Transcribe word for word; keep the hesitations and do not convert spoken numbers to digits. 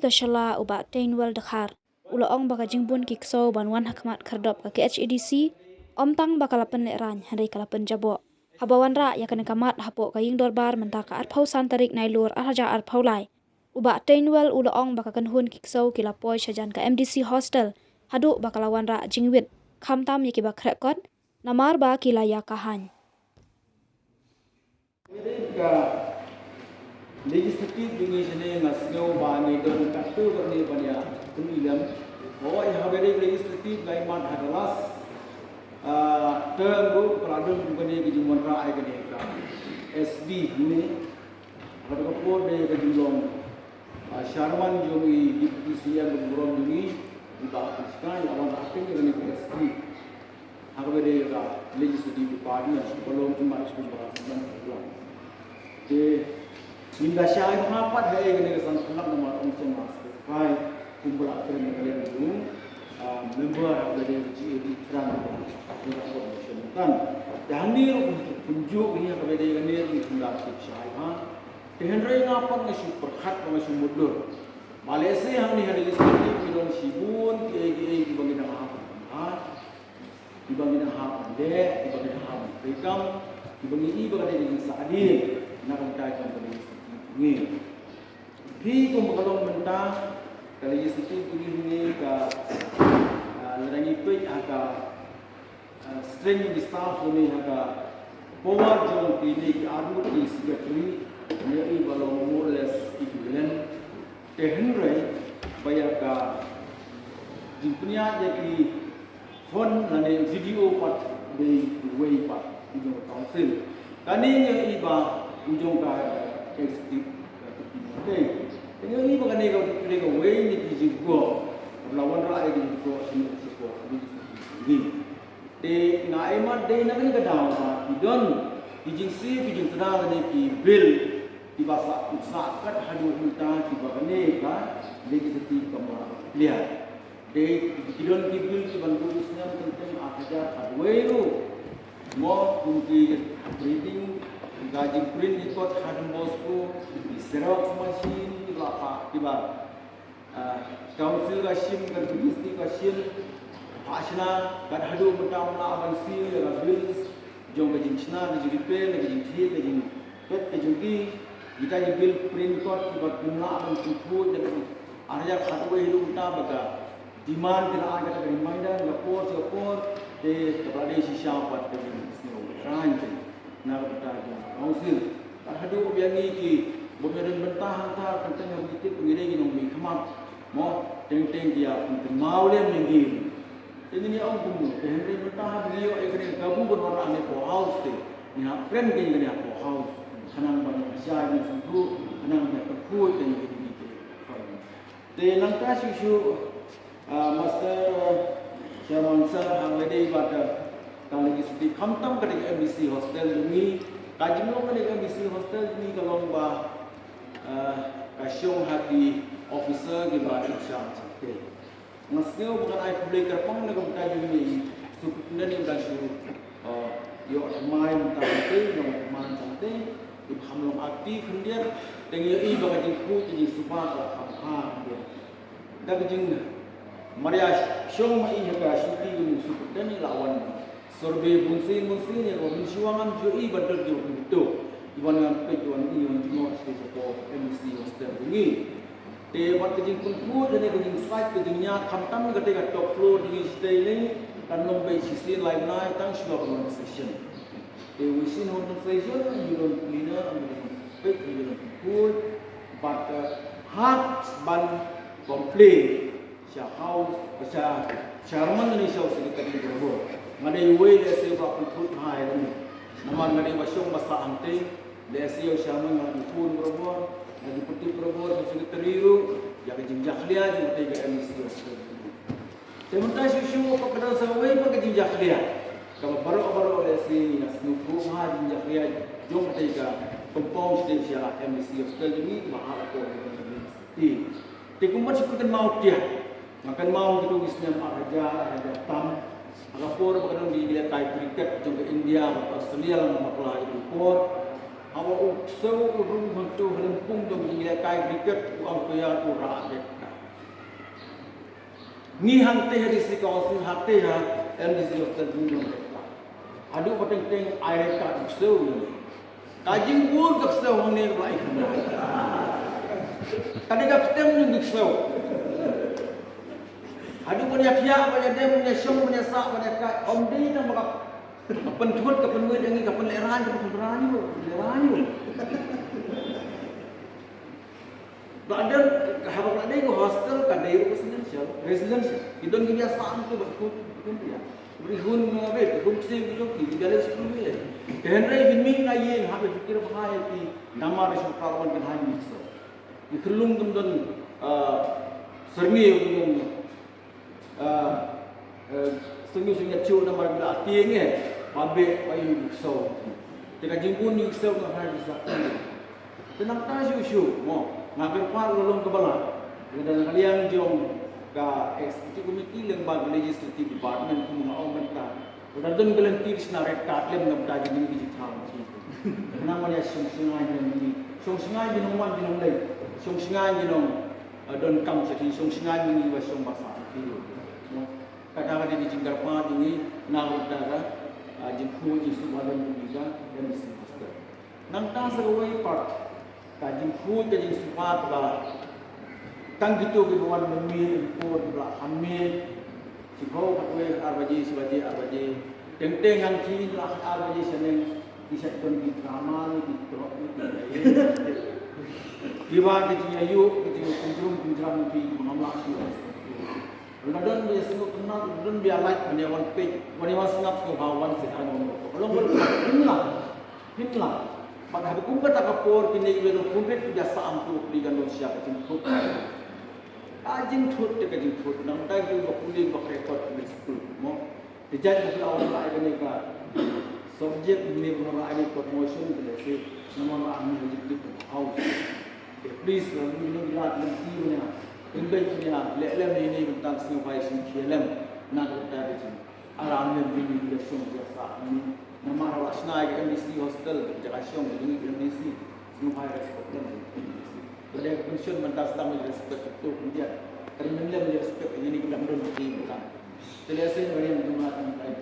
Ka shala u Bah Tainwell Dkhar u la ong ba ka jingbun ki ksew ban wan ha khmat khyrdop ka K H A D C ym tang ba ka la pynlehraiñ hynrei ka la pynjaboh haba wanrah ïa kane ka mat hapoh ka ïing dorbar mynta ka arphew san tarik Nailur ar hajar arphew lai. U Bah Tainwell u la ong ba ka kynhun ki ksew ki la poi shajan ka M D C hostel haduh ba ka la wanrah jingwit khamtam ïa kiba khreh kot namar ba ki la ïa ka haiñ. Ka legislative jong ngi shane nga sngew ba ngi don katto katne ban ïa pynilem. Hooid, haba dei legislative nga ïa mat ha ka last term ruh ka la don kane ka jingwanrah ïa kane ka S D ne. Haba ka por dei ka jinglong chairman jong i, Deputy C M jong burom jong i, i Bah Pynshngaiñ, i la wanrah ïa kane ka S D. Ha kaba dei ka legislative department, ka long kumba skum ba skum ba. Te ngim da shai bha pat ha kane ka san khyllap namar ym shym la specify kumba la kren ka liang jong member ha kaba dei ka G A D tran ka coordination kan. Te hangne ruh kumjuh ngi ha kaba dei kane ruh ngim da shai bha. Te hynrei nga pat nga shu pyrkhat ba nga shu mutdur ba lehse hangne ha legislative ki don shibun kiei kiei kiba ngi dang hap ban leh, kiba ngi dang hap ban leh, kiba ngi dang hap ban treikam, kiba ngi i ba ka dei ka jingsahdien na ka bynta jong ka legislative jong ngi. Phi kumba ka long mynta ka legislative jong ngi hangne ka, lada ngi peit ha ka strength jong ki staff jong ngi ha ka power jong kine ki arngut ki secretary, ngi ïohi ba long more or less equivalent. Te hynrei ba ïa ka jingpynïaid ïa ki fund lane V D O pat dei uwei pat u jong ka council. Kane ngi ïohi ba u jong ka executive ka, te ngi ïohi ba kane ka dei kawei na ki jingkwah, la wanrah ïa ki jingkwah shane shane. Te nga ai mat dei na kane ka daw ba ki don ki jingsiew ki jingtnat lane ki bill kiba sah, sah kat haduh mynta kiba kane ka legislative kam lah clear. Dei ki don ki bill kiban buh u snem teng teng ar hajar khatwei ruh. Mo kum ki printing, ka jingprint record ha Don Bosco, ki xerox machine kiba, kiba Council ka shim, ka D C ka shim, phah shna, kat haduh mynta ym lah ban siew ïa ka bills jong ka jingshna, ka jingrepair, ka jingthied, ka jingpet, ka jong ki, kita ki bill print kot kiba ym lah ban siew khuid, ar hajar khatwei haduh mynta ba ka demand ki la ai kata ka reminder, ka por, ka por, te kaba la dei shisha pat ka jingsngew kyrpad te. Na ka bynta jong ka council. Kat haduh ba ïa ngi ki bym ïadon bynta hangta, teng teng haba ngi tip ngi dei ki nongmihkhmat. Mo, teng teng ki ïa pynkynmaw lem ïa ngi. Te ngin ïa ong kumno, te hynrei mynta haba ngi ïoh ïa kane ka kabu ban wanrah hangne hapoh House te, ngi hap kren kein kane hapoh House. Khnang ban ïa shai ban sngewthuh, khnang ban ïa pynkhuid kein ïa kine ki. Te nangta shuh shuh, ah, Master, ah, Chairman Sir, hangne dei ba ka, ka legislative khamtam ka dei ka M D C hostel jong ngi, ka jinglong ka dei ka M D C hostel jong ngi ka long ba, ah, ka shong ha ki officer kiba in charge te. Nga sngew ba ngan ai khublei kyrpang na ka bynta jong i Superintendent i ba la shu, ah, ïoh thymmai mynta hangtei, ïoh thymmai mynta hangtei, i ba kham long active khyndiat, te ngi ïohi ba ka jingkhuid ka jingsuba ka la kham bha khyndiat. Da ka jingmaria shong ma i ha ka shuki jong u Superintendent i la wan survey bunsien bunsien ïa kaba mynshuwa ngam ju ïohi ban don jingmyntoi. I wan ngan peit, i wan, i wan jngoh sha ka M D C hostel jong ngi. Te bad ka jingpynkhuid lane ka jingsait ka jingñiad khamtam kata ka top floor jong ngi shatei ne, kan long beit shisien lai bnai tang shuwa ka monetization. Te wei shisien monetization ngi don cleaner, ngi don peit, ngi don pynkhuid. Bad, eh, hap ban complain sha House, sha Chairman lane sha u Secretary barabor. Nga dei uwei lehse uba pynkhuid bha ïa kane. Namar nga dei uba shong ba sah hangtei. Lehse ïa u Chairman nga la ju phone barabor, nga la ju pyrtuid barabor sha u Secretary ruh ïa ka jingjakhlia jong katei ka M D C hostel. Te mynta shuh shuh pat ka don sa kawei pat ka jingjakhlia kaba baroh baroh lehse ngi la sngewthuh bha, jingjakhlia jong katei ka compound sha M D C hostel jong ngi kaba hap hapoh University. Te kumba shu pynkynmaw tiak, nga kynmaw kito ki snem ar hajar, ar hajar tam, ha ka por ba ka don ki lehkai cricket jong ka India bad Australia, la bakla ïa ki por. Haba u ksew u rung hangto ha lympung jong ki lehkai cricket, u Angkoian u rah beit. Ngi hangtei ha D C Council, hangtei ha M D C Hostel, ngi long beit. Haduh ba teng teng ai red card u ksew ïa ngi. Ka jingbun ka ksew hangne ba ai khyndai. Ka dei ka ktem jong ki ksew. Haduh ban ïa thiah, ban ïa dem, ban ïa shong, ban ïa sah, ban ïa kai, ym dei tang ba ka pynthut, ka pynwit ïa ngi, ka pynlehraiñ, ka pynlehraiñ, pynlehraiñ. Ba don, haba ka dei ka hostel, ka dei residential, residential. Ki don kiba ïa sah hangto ba khun, khun ïa. Ri hun ma ri, khun ksiew ki jong ki, kiba ïa leit skul ïa. Te hynrei phin mih na ïing, haba phi kyrpad ïa ki, namar sha Parliament kan hap mih sah. Ki khyllung kim don, ah, syrngiew kim don, ah, eh, syrngiew syrngiew chuh namar ba la tieng eh, ba beh ba ïoh ïa u ksew. Te ka jingbun ïa u ksew nga hap ban sa. Te nangta shuh shuh, mo, nga kyrpad ïa ka long kaba lah. Lada na ka liang jong ka executive committee lyngba ka legislative department kum nga ong mynta. Lada don ka lynti sha na red card lem na bynta jong ngi ki jingthaw. Nang wan ïa shong shngaiñ jong ngi. Shong shngaiñ jong ngi wan jong ngi. Shong shngaiñ jong ngi, eh, don kam sha ki shong shngaiñ jong ngi ba shong ba sah ki. Mo. Kata ka dei ka jingkyrpad jong ngi na ka bynta ka, ah, jingkhuid jingsuba jong ngi ka M D C Hostel. Nangta sa kawei pat ka jingkhuid ka jingsuba ba tang kito kiba wan mynmiet, por kiba la kham miet, shiphew khatwei ar baje, shi baje, ar baje. Teng teng hangtei la ar baje shaneng ki sa don ki drama ne ki drop ne ki kiba ki jingïaid ki jingpynjrum pynjram ki ngam lah shuh. Lada don ba ïa sngewtynnat, lada don ba ïa lait, ban ïa wan peit, ban ïa wan sngap sngewbha wan sha ka nong. Ka long ba phin lah, phin lah. Bad haba kum kata ka por kine kiba don khun rit ki da sah hangto pli kan don sha ka jingthut. Ka jingthut te ka jingthut, nangta ki ba pule ba ka record ki skul mo. Te jait ba phi la wan rai kane ka subject ne ba rai ne promotion ka lehse namar ba ang ne jingtip ka house. Te please la ngi ngi la ngi ti ne. Ngi beit ne leh lem ne ne ban tang sngewbha sngewkhia lem na ka bynta ka jing. Aram lem ngi ngi la shong ja sa ngi. Namar ba shna ka M D C hostel ja ka shong ngi M D C. Sngewbha respect lem ngi M D C. Ka dei ka pension ban tang sdang ngi respect tu kemudian. Ka dei lem ngi respect ngi ngi dang don ti ban tang. Te lehse ngi ngi ma tang tai.